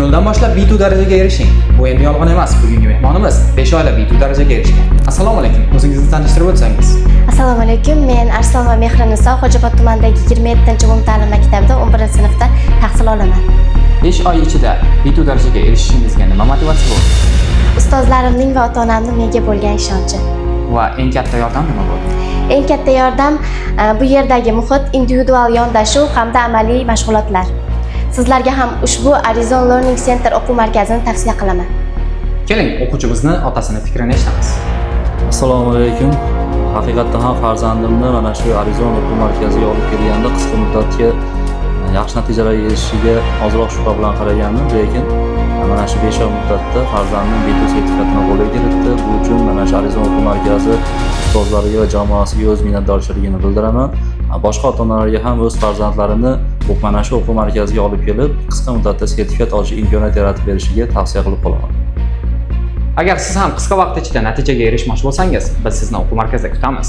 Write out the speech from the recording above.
Noldan boshlab B2 darajaga erishing. Bu endi yolg'on emas. Bugungi mehmonimiz 5 oyda B2 darajaga erishgan. Assalomu alaykum. O'zingizni tanishtirib o'tsangiz. Assalomu alaykum. Men Arslonova Mehriniso, Xo'jobod tumanidagi 27-umumta'lim maktabida 11-sinfda tahsil olaman. 5 oy ichida B2 darajaga erishishingizga nima motivatsiya bo'ldi? Ustozlarimning va ota-onamning menga bo'lgan ishonchi. Va eng katta yordam nima bo'ldi? Eng katta yordam bu yerdagi muhit, individual yondashuv hamda amaliy mashg'ulotlar. Sizlarga ham ushbu Arizon Learning Center o'quv markazini tavsiya qilaman. Keling, o'quvchimizni otasini fikrini eshitamiz. Assalomu alaykum. Haqiqatdan ham farzandimni mana shu Arizon o'quv markaziga olib kelganda qisqa muddatga yaxshi natijalarga erishishiga ozroq shubha bilan qaragandim, lekin mana shu 5 oy muddatda farzandim B2 sertifikatini qo'lga kiritdi. Bu uchun mana shu Arizon o'quv markazi ustozlariga va jamoasiga o'z minnatdorchiligini bildiraman. Boshqa ota onalarga ham o'z farzandlarini mana shu o'quv markaziga olib kelib, qisqa muddatda sertifikat olish imkoniyat yaratib berishiga tavsiya qilib qolaman. Agar siz ham qisqa vaqt ichida natijaga erishmoqchi bo'lsangiz, biz sizni o'quv markazida kutamiz.